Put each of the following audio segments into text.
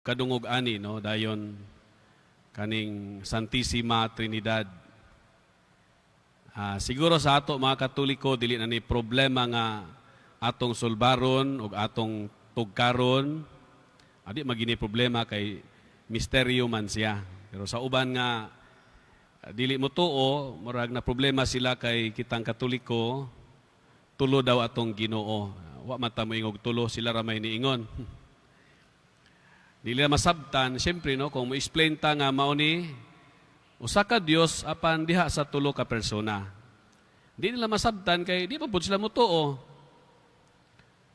Kadungog ani, no, dayon kaning Santissima Trinidad. Siguro sa ato mga Katoliko, dili na ni problema nga atong sulbaron ug atong tugkaron. Adi magini problema kay misteryo man siya. Pero sa uban nga dili mo tuo, murag na problema sila kay kitang Katoliko, tulo daw atong Ginoo. Wa man ta moingog tulo, sila ra may niingon. Dili na masabtan, siyempre, no, kung mo-explain ta nga mao ni usa ka Dios apan diha sa tulo ka persona. Di nila masabtan kay di pa pud sila motuo.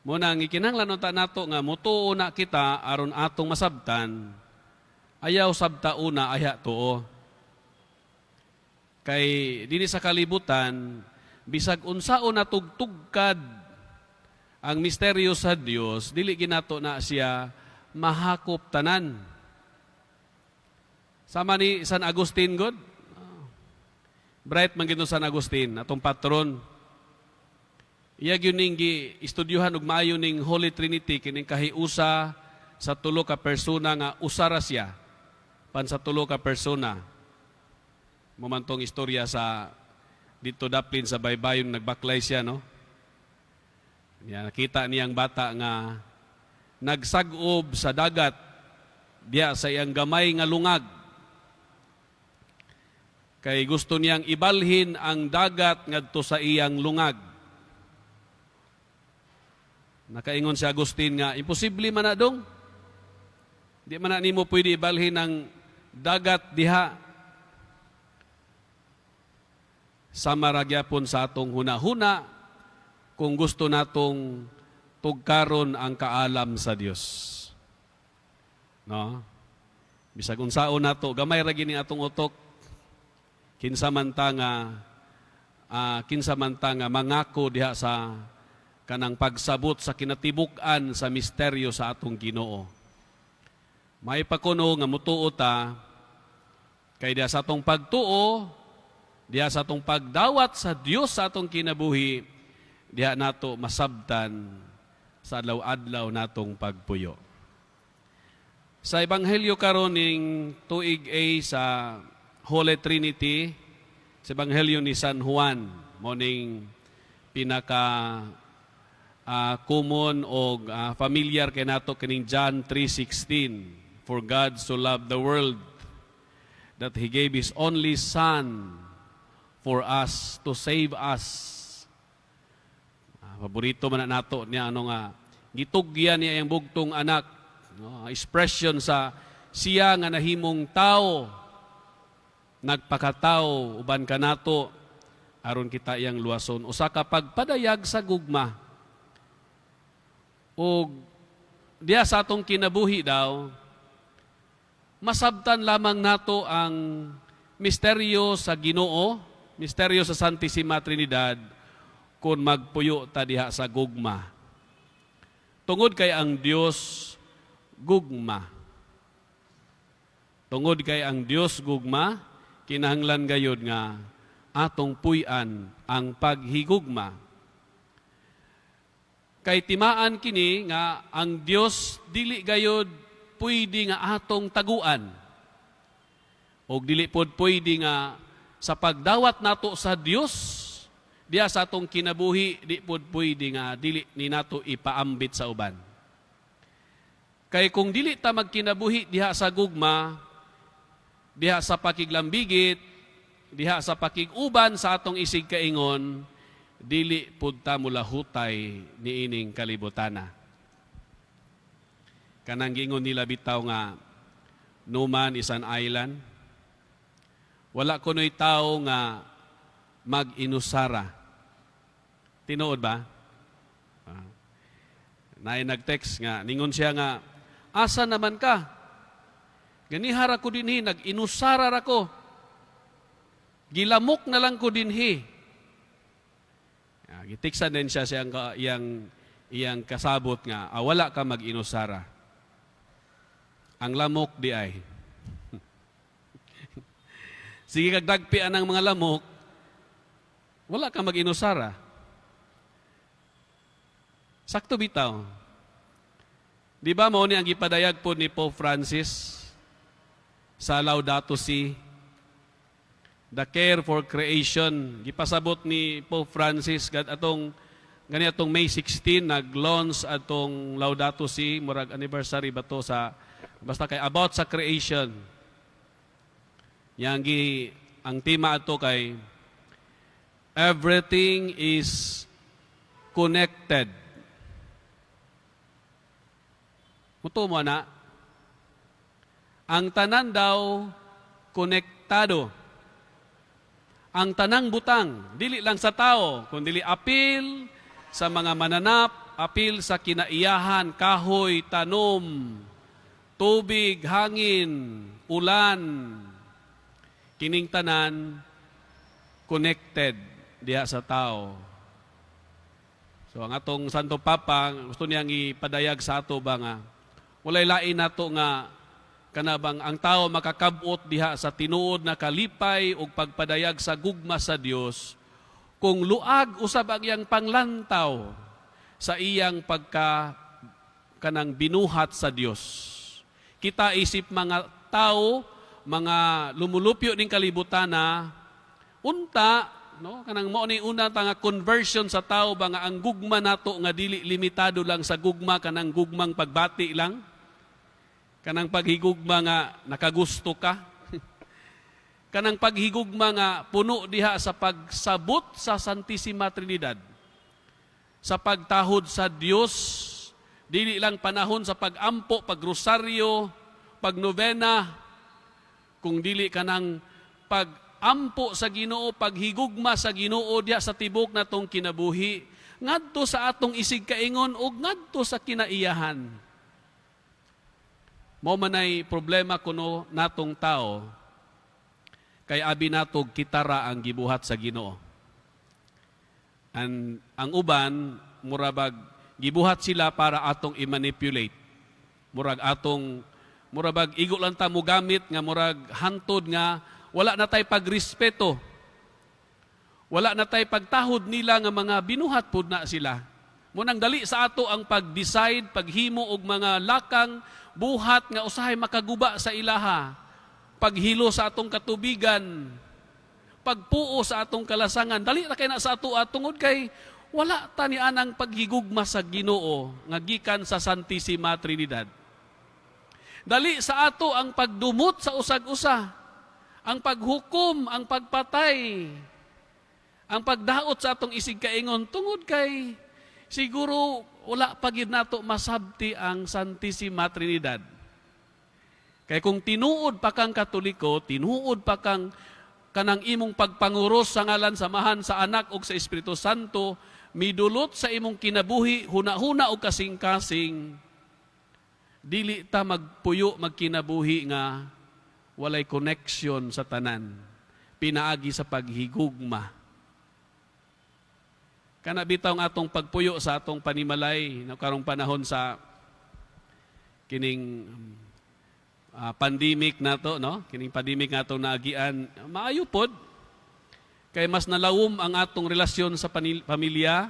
Mao nang ikinahanglan unta nato nga motuo na kita aron atong masabtan. Ayaw sabta una, ayha tuo. Kay dinhi sa kalibutan, bisag unsaon na tugtugkad ang misteryo sa Dios, dili ginato na siya mahakop tanan. Sama ni San Agustin god. Bright man gid San Agustin, atong patron. Iya gyud ning gi estudyuhan og maayo ning Holy Trinity, kining kahiusa sa tulo ka persona nga usa ra siya pan sa tulo ka persona. Mao man tong istorya sa dito daplin sa baybayon, nagbaklay siya, no. Niya nakita niyang bata nga nagsag-ob sa dagat diya sa iyang gamay nga lungag. Kay gusto niyang ibalhin ang dagat ngadto sa iyang lungag. Nakaingon si Agustin nga, "Imposible man na dong. Di man na nimo pwede ibalhin ang dagat diha." Sama ra gyapon sa atong hunahuna kung gusto natong tugkaron ang kaalam sa Dios. No? Bisag unsaon nato, gamay ra gini atong utok. Kinsa man ta nga mangako diha sa kanang pagsabot sa kinatibuk-an sa misteryo sa atong Ginoo. May pakuno nga mutuo ta kay diha sa atong pagtuo, diha sa atong pagdawat sa Dios sa atong kinabuhi, diha nato masabtan sa adlaw-adlaw natong pagpuyo. Sa Ebanghelyo karon ning tuig A sa Holy Trinity, sa Ebanghelyo ni San Juan, mao ning pinaka common o familiar kay nato kining John 3:16, "For God so loved the world that He gave His only Son for us to save us." Paborito man na nato niya ano nga gitugyan niya ang bugtong anak, no? Expression sa siya nga nahimong tao, nagpakatao uban kanato aron kita iyang luwason, usa ka pagpadayag sa gugma. Ug diha sa atong kinabuhi daw, masabtan lamang nato ang misteryo sa Ginoo, misteryo sa Santissima Trinidad, kung magpuyo ta diha sa gugma. Tungod kay ang Dios gugma. Tungod kay ang Dios gugma, kinahanglan gayod nga atong puy-an ang paghigugma. Kay timaan kini nga ang Dios dili gayod pwede nga atong taguan. Og dili pod pwede nga sa pagdawat nato sa Dios diha sa atong kinabuhi, di pod pwede nga dili ni nato ipaambit sa uban. Kay kung dili ta magkinabuhi diha sa gugma, diha sa pakiglambigit, diha sa pakig-uban sa atong isig kaingon, dili pud ta mulahutay niining kalibutana. Kanang giingon nila bitaw nga no man is an island. Wala kuno'y tao nga mag-inusara. Tinuod ba? Naay nag-text nga, ningon siya nga, "Asa naman ka? Ganihara ko dinhi, nag-inusara ra ko. Gilamok na lang ko dinhi." Gitiksan din siya siyang iyang kasabot nga, "Wala ka mag-inusara. Ang lamok di ay. Sige kag dagpian ang mga lamok, wala ka mag-inusara." Sakto bitaw. Di ba mao ni ang gipadayag po ni Pope Francis sa Laudato Si, the care for creation? Gipasabot ni Pope Francis gad atong gani atong May 16, nag-launch atong Laudato Si, murag anniversary ba to sa, basta kay about sa creation. Yang gi ang tema ato kay "Everything is connected." Mutuo mo na? Ang tanan daw konektado. Ang tanang butang, dili lang sa tao, kundi apil sa mga mananap, apil sa kinaiyahan, kahoy, tanom, tubig, hangin, ulan, kining tanan connected diha sa tao. So ang atong Santo Papa, gusto niyang ipadayag sa ato ba nga walay lain nato nga kanabang ang tao makakabot diha sa tinuod na kalipay ug pagpadayag sa gugma sa Dios kung luag usab ang iyang panglantaw sa iyang pagka kanang binuhat sa Dios. Kita isip mga tao, mga lumulupyo ning kalibutan na unta, no, kanang mao ni una ta nga conversion sa tao ba nga ang gugma nato nga dili limitado lang sa gugma, kanang gugmang pagbati lang, kanang paghigugma nga nakagusto ka, kanang paghigugma nga puno diha sa pagsabot sa Santissima Trinidad, sa pagtahod sa Dios, dili lang panahon sa pagampo, pagrosaryo, pagnovena, kung dili kanang pagampo sa Ginoo, paghigugma sa Ginoo diha sa tibok natong kinabuhi ngadto sa atong isig kaingon ug ngadto sa kinaiyahan. Mao manay problema kuno natong tao kay abi nato kitara ang gibuhat sa Ginoo. Ang uban murabag gibuhat sila para atong i-manipulate. Murag atong murabag igo lang ta mogamit nga murag hantod nga wala na tay pagrespeto. Wala na tay pagtahod nila nga mga binuhat pud na sila. Munang dali sa ato ang pag-decide, paghimo og mga lakang buhat nga usahay makaguba sa ilaha. Paghilo sa atong katubigan, pagpuo sa atong kalasangan. Dali ra kay na sa ato tungod kay wala ta ni anang paghigugma sa Ginoo nga gikan sa Santissima Trinidad. Dali sa ato ang pagdumot sa usag-usa, ang paghukom, ang pagpatay, ang pagdaot sa atong isig kaingon tungod kay siguro wala pa gid nato masabti ang Santissima Trinidad. Kay kung tinuod pa kang Katoliko, tinuod pa kang kanang imong pagpanguros sa ngalan sa Amahan, sa Anak ug sa Espiritu Santo, midulot sa imong kinabuhi, huna-huna og kasing-kasing, dili ta magpuyo magkinabuhi nga walay connection sa tanan pinaagi sa paghigugma. Kana bitaw ang atong pagpuyo sa atong panimalay no karong panahon sa kining pandemic nato, no, kining pandemic nga atong naagian, maayo pod kay mas nalawom ang atong relasyon sa pamilya,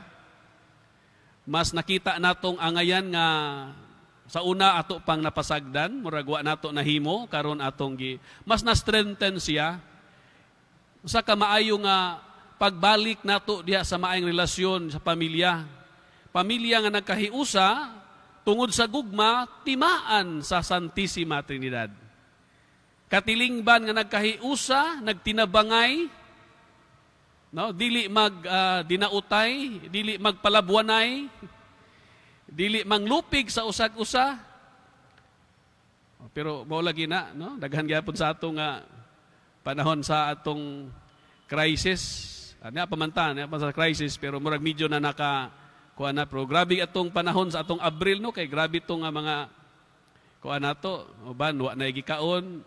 mas nakita natong angayan nga sa una ato pang napasagdan, murag wa nato nahimo, karon atong gi mas na strengthen siya. Usa ka maayo nga pagbalik nato diha sa maayong relasyon sa pamilya. Pamilya nga nagkahiusa tungod sa gugma timaan sa Santissima Trinidad. Katilingban nga nagkahiusa, nagtinabangay, no, dili mag dinautay, dili magpalabwanay, dili manglupig sa usag-usa. Pero mao lagi na, no? Daghan gyapon sa ato nga panahon sa atong crisis. Niya pa man ta, niya pa sa crisis, pero murag medyo na naka kuan na, pero grabe atong panahon sa atong Abril, no, kay grabe tong nga mga kuan nato, uban wa na gikaon,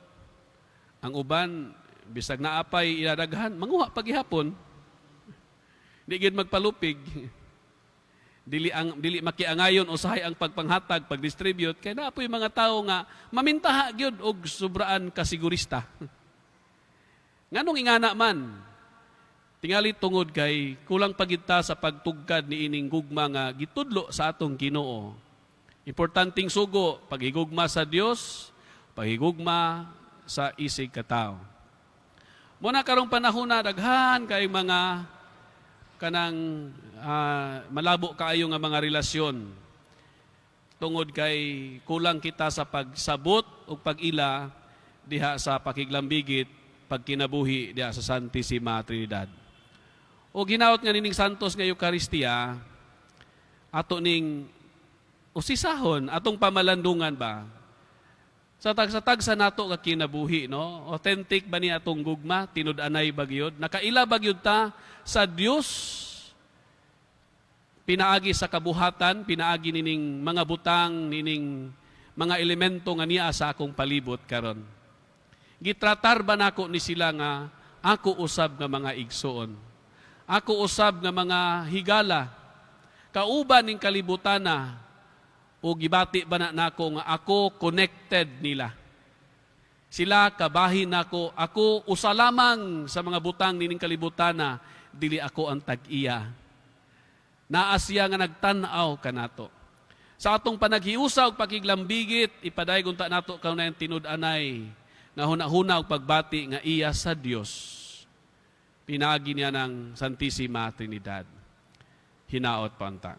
ang uban bisag naapay iladaghan, manguha pagihapon, di gid magpalupig, dili ang dili makiangayon usahay ang pagpanghatag, pagdistribute, kay naa poy mga tawo nga mamintaha gyud og sobraan kasigurista. Nganong ingana man? Tingali tungod kay kulang pagita sa pagtugkad ni ining gugma nga gitudlo sa atong Ginoo. Importanteng sugo, paghigugma sa Dios, paghigugma sa isig katawo. Muna karong panahon na daghan kay mga kanang malabo kaayo nga mga relasyon tungod kay kulang kita sa pagsabot ug pag-ila diha sa pakiglambigit, pagkinabuhi diha sa Santissima Trinidad. O ginaot nga nining Santos nga Eucharistia, ato ning usisahon atong pamalandungan ba sa tagsa-tagsa nato ka kinabuhi, no? Authentic ba ni atong gugma? Tinud-anay ba gyud? Nakaila ba gyud ta sa Dios pinaagi sa kabuhatan, pinaagi nining mga butang, nining mga elemento nga niya sa akong palibot karon? Gitratar ba nako ni sila nga ako usab nga mga igsoon? Ako usab nga mga higala? Kauban ning kalibutana o gibati ba na nako nga ako connected nila? Sila kabahin nako, ako usa lamang sa mga butang nining kalibutana, dili ako ang tag-iya. Naa siya nga nagtan-aw kanato. Sa atong panaghiusa ug pakiglambigit, ipadayag unta nato kaunay ang tinud-anay nga hunahuna ug pagbati nga iya sa Dios. Pinaagi niya ng Santissima Trinidad. Hinaot pa unta.